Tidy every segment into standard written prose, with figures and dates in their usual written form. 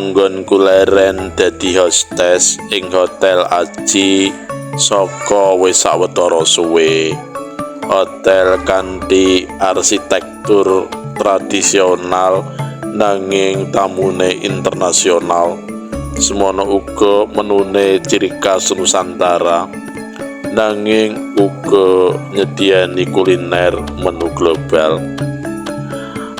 Anggonku leren dadi hostess ing Hotel Aji saka wis sawetara suwe. Hotel kanthi arsitektur tradisional nanging tamune internasional. Semono uga menune ciri khas Nusantara, nanging uga nyediani kuliner menu global.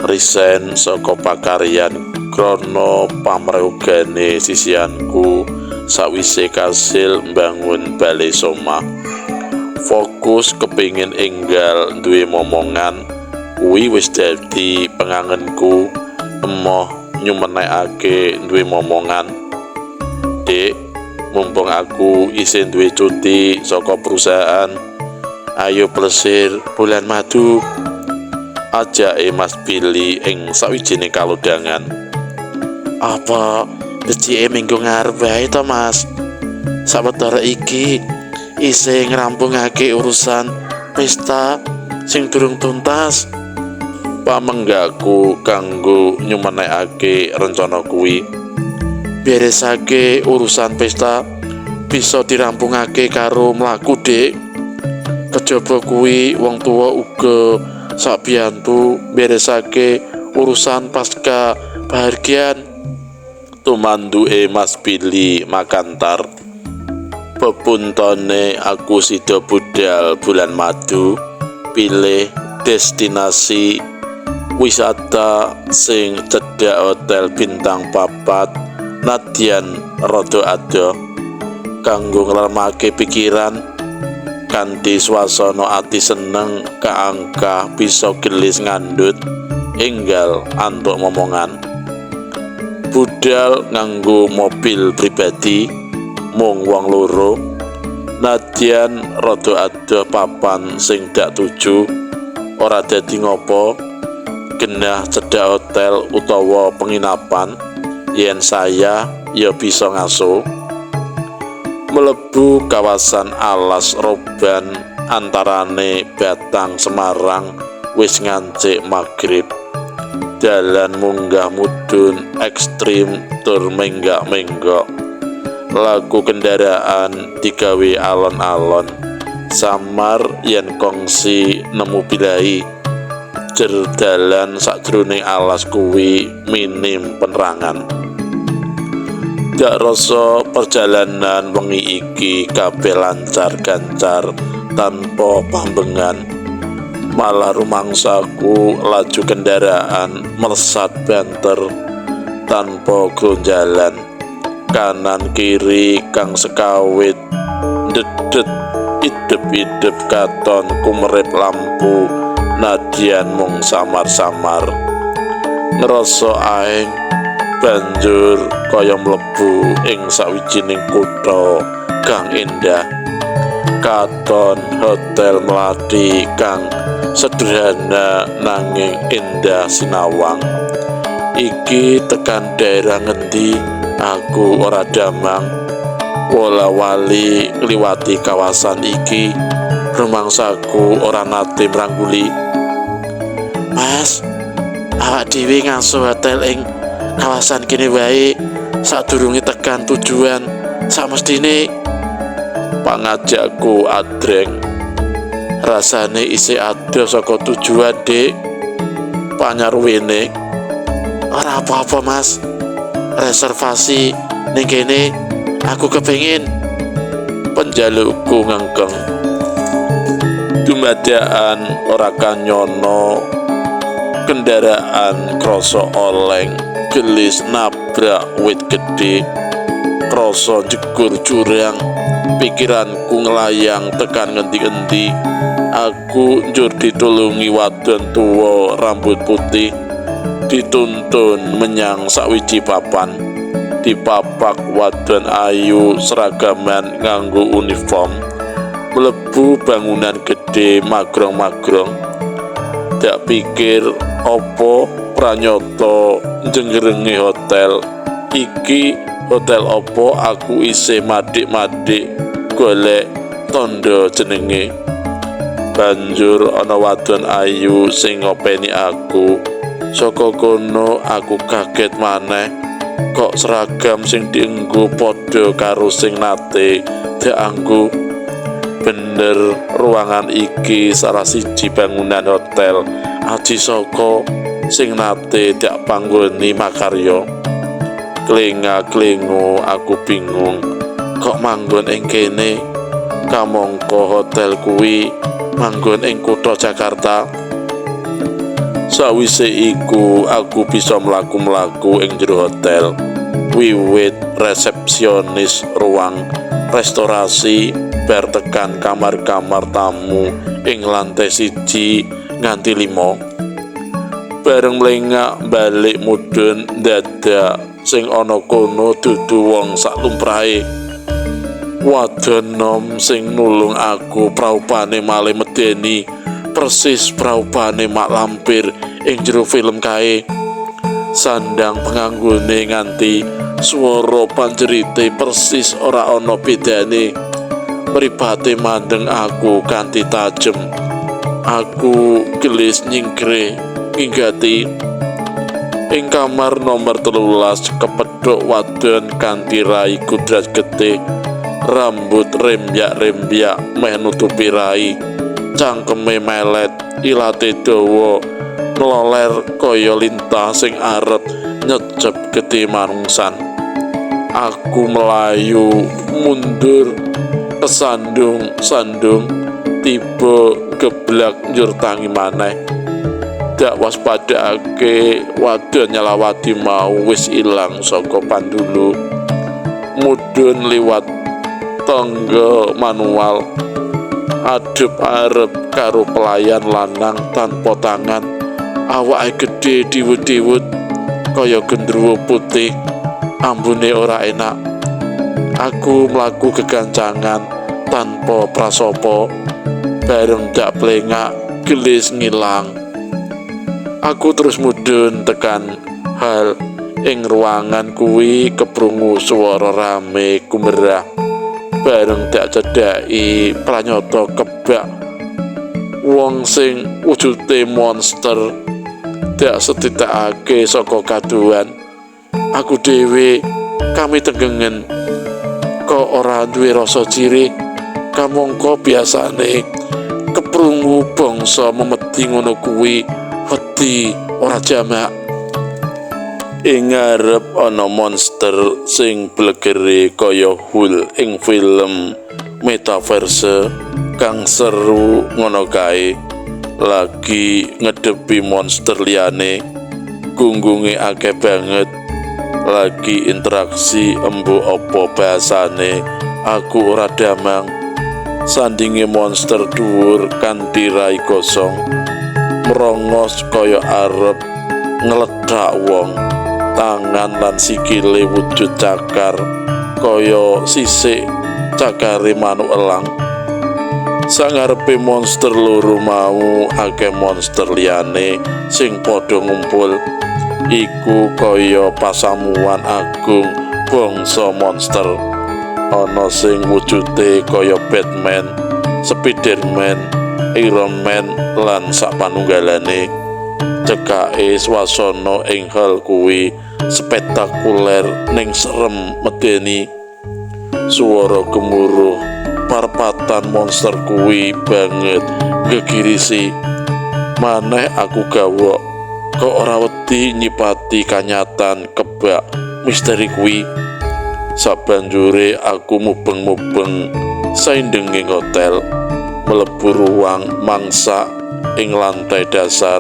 Resign saka pakaryan krana pamrewogane sisihanku sawise kasil mbangun Bale Soma. Fokus kepingin enggal duwe momongan kuwi wis dadi pengangenku, emoh nyumenekake duwe momongan. Dik, mumpung aku isih duwe cuti saka perusahaan, ayo plesir bulan madu. Ajake Mas Billy ing sawijining kalodhangan. Apa becike minggu ngarep wae to, Mas? Sawetara iki isih ngrampungake urusan pesta sing durung tuntas. Pamenggakku kanggo nyumenekake rencana kuwi. Beresake urusan pesta bisa dirampungake karo mlaku, Dik. Kejaba kuwi wong tuwa uga sabiyantu beresake urusan pasca pahargyan. Tumanduke Mas Billy makantar. Pepuntone aku sida budal bulan madu, pilih destinasi wisata sing cedhak hotel bintang 4 nadyan rada adoh kanggo ngleremake pikiran kanthi swasana ati seneng kaangkah bisa gelis ngandhut enggal antuk momongan. Budal nganggo mobil pribadi mung wong loro, nadyan rada adoh papan sing dak tuju ora dadi ngopo, genah cedhak hotel utawa penginapan yen saya ya bisa ngaso. Mlebu kawasan Alas Roban antarane Batang Semarang wis ngancik magrib. Dalan munggah mudhun ekstrim tur menggak-menggok. Laku kendaraan digawe alon-alon. Samar yen kongsi nemu bilahi. Jer dalan sakjroning alas kuwi minim penerangan. Dak rasa perjalanan wengi iki kabeh lancar gancar tanpa pambengan. Malah rumangsaku laju kendaraan melesat banter tanpa gronjalan. Kanan kiri kang sekawit dedet idep-idep katon kumerip lampu nadyan mung samar-samar. Ngrasa aeng banjur kaya mlebu ing sawijining kutha kang endah. Katon Hotel Melati kang sederhana nanging endah sinawang. Iki tekan daerah ngendi aku ora damang. Wola-wali ngliwati kawasan iki rumangsaku ora nate mrangguli. Mas, awak dhewe ngaso hotel ing kawasan kene wae sadurunge tekan tujuan samestine. Pangajakku adreng. Rasane isih adoh saka tujuan, Dik. Panyarwene. Ora apa-apa, Mas. Reservasi ning kene aku kepengin. Penjalukku ngengkeng. Dumadakan ora kanyono kendaraan krasa oleng gelis nabrak wit gedhe, krasa jegur jurang, pikiranku nglayang tekan ngendi-endi. Aku njur ditulungi wadon tuwa rambut putih, dituntun menyang sawiji papan. Dipapak wadon ayu seragaman nganggo uniform, mlebu bangunan gedhe magrong-magrong. Dak pikir opo pranyata jenggerenge hotel iki, hotel opo aku isih madik-madik golek tandha jenenge. Banjur ana wadon ayu sing ngopeni aku. Saka kono aku kaget maneh. Kok seragam sing dienggo padha karo sing nate dianggo. Bener ruangan iki salah siji bangunan hotel Aji Saka sing nate dak panggoni makarya. Klenga-klengo aku bingung kok manggon ing kene, kamangka hotel kuwi manggon ing kutha Jakarta. Sawise iku aku bisa mlaku-mlaku ing jero hotel, wiwit resepsionis, ruang restorasi, bar tekan kamar-kamar tamu ing lantai 1 nganti 5. Bareng mlengak balik mudhun, dadak sing ana kono dudu wong sak lumrahe. Wadon nom sing nulung aku praupane malih medeni, persis praupane Mak Lampir ing jero film kae. Sandang penganggone nganti swara panjerite persis ora ana bedane. Mripate mandeng aku kanthi tajem. Aku gelis nyingkre nginggati. Ing kamar nomor 13 kepethuk wadon kanthi rai kudrat getih, rambut rembyak-rembyak meh nutupi rai, cangkeme melet, ilate dawa, mloler kaya lintah sing arep nyecep getih manungsan. Aku melayu mundur kesandung-sandung, tiba geblak njur tangi maneh. Dak waspadakake wadon nyalawati mau wis ilang saka pandulu. Mudhun liwat tangga manual, adep arep karo pelayan lanang tanpa tangan, awake gedhe diwut-diwut kaya gendruwo putih, ambune ora enak. Aku mlaku gegancangan tanpa prasopo, bareng dak plengak gelis ngilang. Aku terus mudhun tekan hal. Ing ruangan kuwi keprungu swara rame kumerah. Bareng dak cedhaki pranyata kebak wong sing wujude monster. Dak setitekake saka kaduhan. Aku dhewe kami tenggengen kok ora duwe rasa jirih, kamangka biasane keprungu bangsa memedi ngono kuwi wedi ora jamak. Ing ngarep ana monster sing blegere kaya Hulk ing film metaverse kang seru ngono kae, lagi ngedepi monster liyane, gunggunge akeh banget, lagi interaksi embu apa bahasane aku ora damang. Sandinge monster dhuwur kanthi rai kosong, merongos kaya arep nglethak wong, tangan lan sikile wujud cakar kaya sisik cakare manuk elang. Sangarepe monster loro mau akeh monster liyane sing padha ngumpul. Iku kaya pasamuan agung bangsa monster. Ana sing wujude kaya Batman, Spiderman, Iron Man lan sapanunggalane. Cekake swasana ing hal kuwi spektakuler ning serem medeni. Suara gemuruh parpatan monster kuwi banget gegirisi. Maneh aku gawok kok ora wedi nyipati kanyatan kebak misteri kuwi. Sabanjure aku mubeng-mubeng saindenging hotel, mlebu ruang mangsa ing lantai dasar.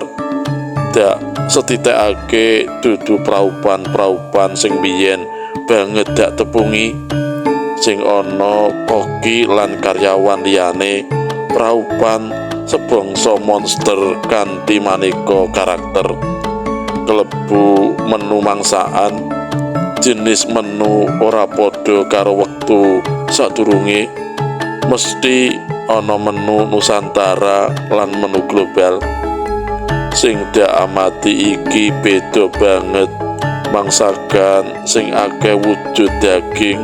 Dak setitekake dudu praupan-praupan sing biyen banget dak tepungi. Sing ana koki lan karyawan liyane, praupan sebangsa monster kanthi maneka karakter. Klebu menu mangsaan, jenis menu ora padha karo wektu sadurunge. Mesti ana menu Nusantara lan menu global. Sing dak amati iki beda banget. Mangsakan sing akeh wujud daging,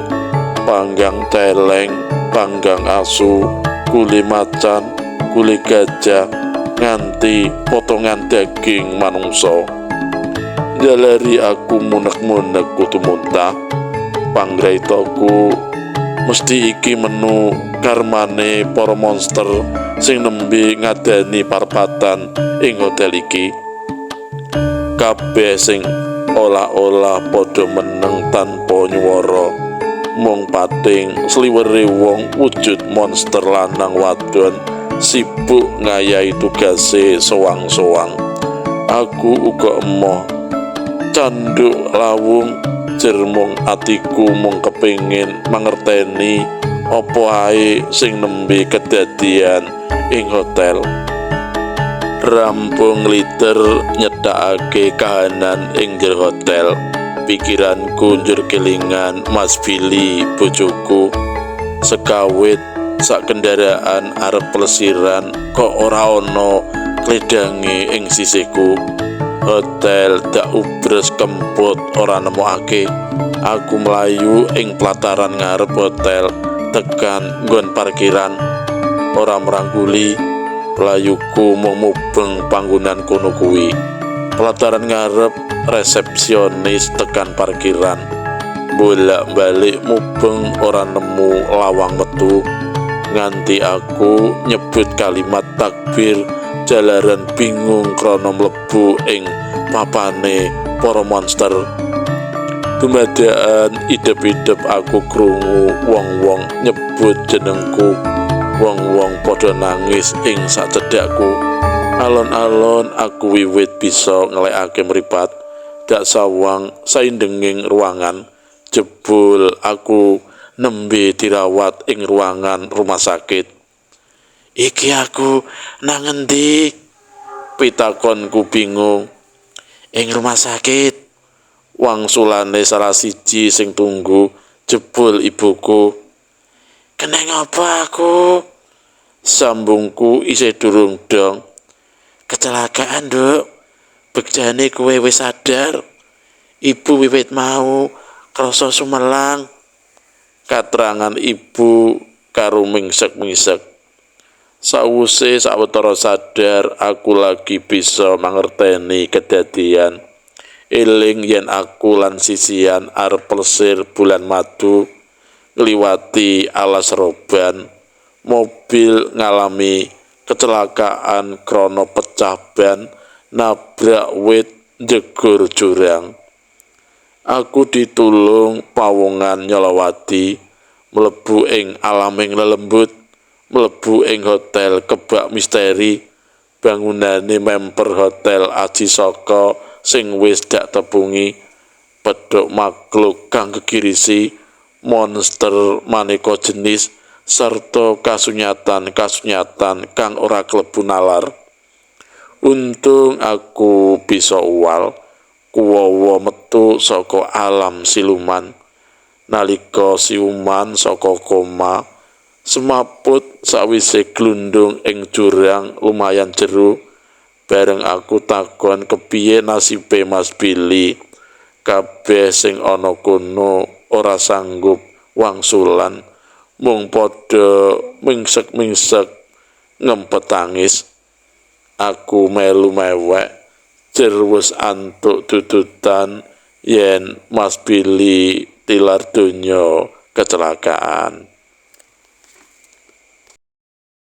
panggang celeng, panggang asu, gule macan, gule gajah, nganti potongan daging manungsa. Njalari aku munek-munek kudu muntah. Panggraitaku mesti iki menu karmane para monster sing nembe ngadani parpatan ing hotel iki. Kabeh sing olah-olah padha meneng tanpa nyuwara. Mung pating sliwere wong wujud monster lanang wadon sibuk ngayahi tugase sowang-sowang. Aku uga emoh canduk lawung jermung atiku mung kepingin mangerteni apa ae sing nembe kedadian ing hotel. Rampung liter nyedhakake kahanan ing jero hotel, pikiranku njur kelingan Mas Billy bojoku. Sekawit sak kendaraan arep plesiran kok ora ana kledange ing sisihku. Hotel dak ubres kemput ora nemokake. Aku mlayu ing pelataran ngarep hotel tekan nggon parkiran. Ora merangguli, playuku mung mubeng panggonan kono kuwi. Pelataran ngarep resepsionis tekan parkiran. Bolak-balik mubeng ora nemu lawang metu. Nganti aku nyebut kalimat takbir jalaran bingung krana mlebu ing papane para monster. Dumadakan idep-idep aku krungu wong-wong nyebut jenengku. Wong-wong padha nangis ing sacedhakku. Alon-alon aku wiwit bisa ngelekake mripat. Dak sawang saindenging ruangan. Jebul aku nembe dirawat ing ruangan rumah sakit. Iki aku nang endi? Pitakonku bingung. Ing rumah sakit. Wangsulane salah siji sing tunggu, jebul ibuku. Keneng apa aku? Sambungku isih durung dong. Kecelakaan, Nduk. Begjane kowe wis sadar. Ibu wiwit mau krasa sumelang. Katerangan ibu karo mingsek-mingsek. Sawuse sawetara sadar, aku lagi bisa mangerteni kedadian. Eling yen aku lan sisian arep plesir bulan madu ngliwati alas roban, mobil ngalami kecelakaan krana pecah ban nabrak wit njegur jurang. Aku ditulung pawongan Nyolowati mlebu ing alaming lelembut, mlebu ing hotel kebak misteri, bangunane memper hotel Aji Saka sing wis dak tepungi, pedhok makhluk kang gegirisi, monster maneka jenis, sarta kasunyatan-kasunyatan kang ora klebu nalar. Untung aku bisa uwal, kuwawa metu saka alam siluman. Nalika siuman saka koma, semaput sawise glundung ing jurang lumayan jero. Bareng aku takon kepiye nasibe Mas Billy, kabeh sing ana kono ora sanggup wangsulan, mung padha mingsek-mingsek ngempet tangis. Aku melu mewek, jer wis antuk dudutan yen Mas Billy tilar donya kecelakaan.